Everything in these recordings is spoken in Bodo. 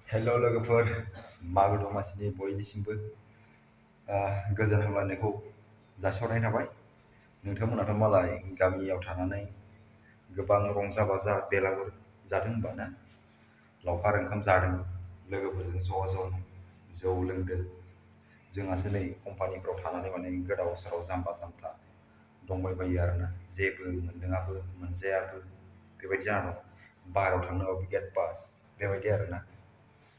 हेल' लोगोफोर, मागो दमासिनि बयनिसिमबो गोजोन हामलायनायखौ जासिहरनाय थाबाय। नोंथांमोनाथ' मालाय गामियाव थानानै गोबां रंजा बाजा बेलागुर जादों होनबा ना? लावखार ओंखाम जादों, लोगोफोरजों ज' जौ लोंदों। जोंहासो नै कम्पानिफ्राव थानानै माने गोदाव सोराव जाम्बा जाम्था दंबायबायो आरोना। जेबो मोनलोङाबो मोनजायाबो बेबायदि जाना दं। बाहेरायाव थांनोबाबो गेट पास बेबायदि आरोना।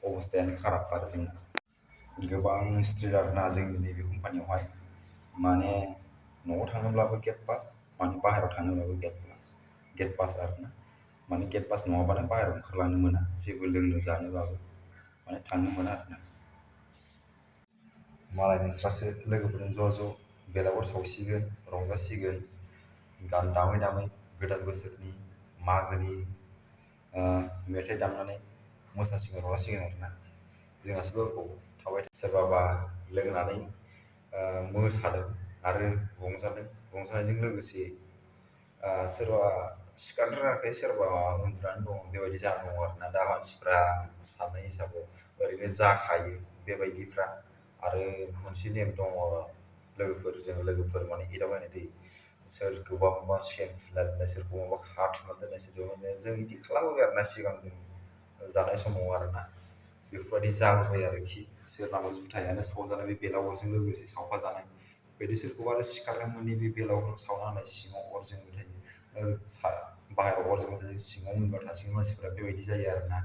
अबस्थायानो खाराब आरो जोंना। गोबां स्ट्रिक्ट आरोना जोंनि नैबे कम्पानियावहाय। माने न'आव थाङोब्लाबो गेट पास, माने बाहेरायाव थाङोब्लाबो गेट पास आरोना। माने गेट पास नङाबानो बाहेरायाव ओंखारलांनो मोना, जेबो लोंनो जानोबाबो माने थांनो मोना आरोना। मालाय नोंस्रासो लोगोफोरजों ज' बेलागुर सावसिगोन, रंजासिगोन, गान दामै दामै गोदान बोसोरनि मागोनि मेथाइ दामनानै मोसासिगोन रंजासिगोन आरोना। जोंहासो बबाव थाबाय सोरबाबा लोंनानै मोसादों आरो रंजादों। रंजानायजों लोगोसे सोरबा सिखारनो रोङाखै, सोरबा उन्दुनानै दं, बेबायदि जाना दङ आरोना। दा मानसिफ्रा साननाय हिसाबाव ओरैनो जाखायो बेबायदिफ्रा। आरो मोनसे नेम दङ, लोगोफोरजों लोगोफोर माने एदावलायनाय थायो। सोरखौबा माबा सेन खुना दोननाय, सोरखौबा माबा खाथुमना दोननाय, सोरखौबा जों बिदि खालामबोबाय आरोना सिगां जों जानाय समाव आरोना। बेफोरबायदि जाबोबाय आरोखि। सोरनाबा जुथायानो सावजानाय, बे बेलागुरजों लोगोसे सावफाजानाय। बिदि सोरखौबा आरो सिखारनो मोनि, बे बेलागुरखौ सावना होनाय सिङाव अर जोंबाय थायो। बाहेरायाव अर जोंबाय थायो, सिङाव उन्दुना थासिगोन मानसिफ्रा, बेबायदि जायो आरोना।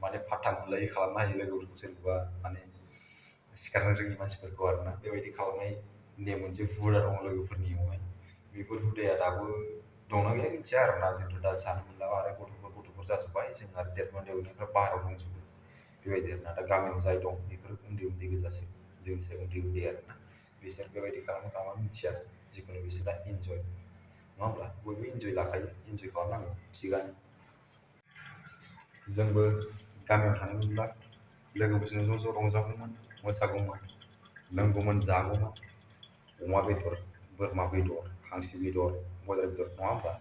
माने फात्ता मोनलायै खालामनो हायो लोगोफोरखौ, सोरखौबा माने सिखारनो रोङि मानसिफोरखौ आरोना। बेबायदि खालामनाय नेम मोनसे हुदा दङ लोगोफोरनियावहाय। बेफोर हुदाया दाबो दंना गैया मिथिया आरोना। जोंथ' दा जानो मोनला, आरो गथ'फोर जाजोब्बाय, जों आरो देरमोन उन्दैफ्रा बाहेरायाव दंजोबो। बेबायदि आरोना। दा गामियाव जाय दं बेफोर उन्दै उन्दै गोजासो, जोंसो उन्दै उन्दै आरोना। बिसोर बेबायदि खालामो खालामा मिथिया, जिखुनु बिसोरना इन्जय, नङा होमब्ला? बयबो इन्जय लाखायो, इन्जय खालामनांगौ, थिगानो। जोंबो गामियाव थानायमोनब्ला लोगोफोरजों ज' रंजागौमोन, मोसागौमोन, लोंगौमोन, जागौमोन। अमा बेदर, बोरमा बेदर, हांसो बेदर, बयलार बेदर, नङा होमबा?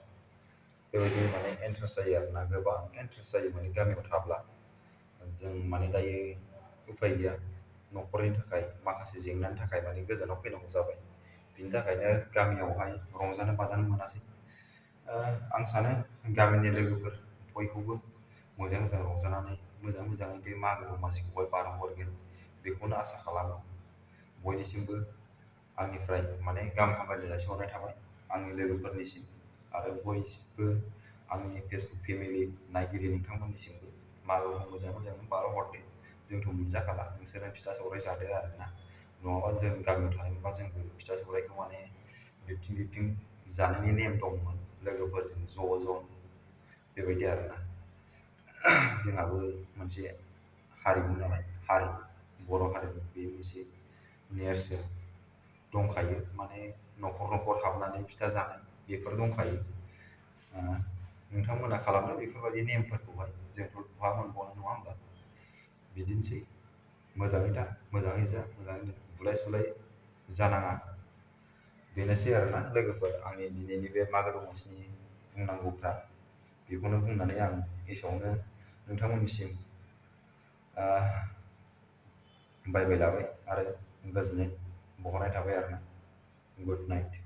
बेबायदि माने इन्टारेस्ट जायो आरोना, गोबां इन्टारेस्ट जायो माने गामियाव थाब्ला। जों माने दायो उफाय गैया, न'खरनि थाखाय माखासे जेंनानि थाखाय माने गोजानाव फैनांगौ जाबाय। बिनि थाखायनो गामियावहाय रंजानो बाजानो मोनासै। आं सानो गामिनि लोगोफोर बयखौबो मोजां मोजां रंजानानै मोजाङै बे मागो दमासिखौहाय बारहोहरगोन, बेखौनो आसा खालामो। बयनिसिमबो आंनिफ्राय माने गाहाम हामलायनाय जासिहरनाय थाबाय आंनि लोगोफोरनिसिम, आरो बयबो आंनि फेसबुक फेमिलि नायगिरि नोंथांमोननिसिमबो मागोखौ मोजाङै बारहोहरदो। जोंथ' मोनजाखाला, नोंसोरनो फिथा सौराइ जादो आरोना। नङाबा जों गामियाव थानायमोनबा जोंबो फिथा सौराइखौ माने बिबथिं जानायनि नेम दंमोन लोगोफोरजों ज' बेबायदि आरोना। जोंहाबो मोनसे हारिमु नालाय, बर' हारिमु, बे मोनसे नेरसोन दंखायो। माने न'खर न'खर हाबनानै फिथा जानाय बेफोर दंखायो। नोंथांमोना खालामदो बेफोरबायदि नेमफोरखौहाय, जोंथ' बहा मोनबावनो, नङा होमबा? बिदिनोसै, मोजाङै था, मोजाङै जा, मोजाङै लों, बुलाय सुलाय जानाङा। बेनोसै आरोना लोगोफोर, आंनि दिनैनि बे मागो दमासिनि बुंनांगौफ्रा। बेखौनो बुंनानै आं एसेयावनो नोंथांमोननिसिम बाय बाय लाबाय, आरो गोजोननाय बावहरनाय थाबाय आरोना। Good night.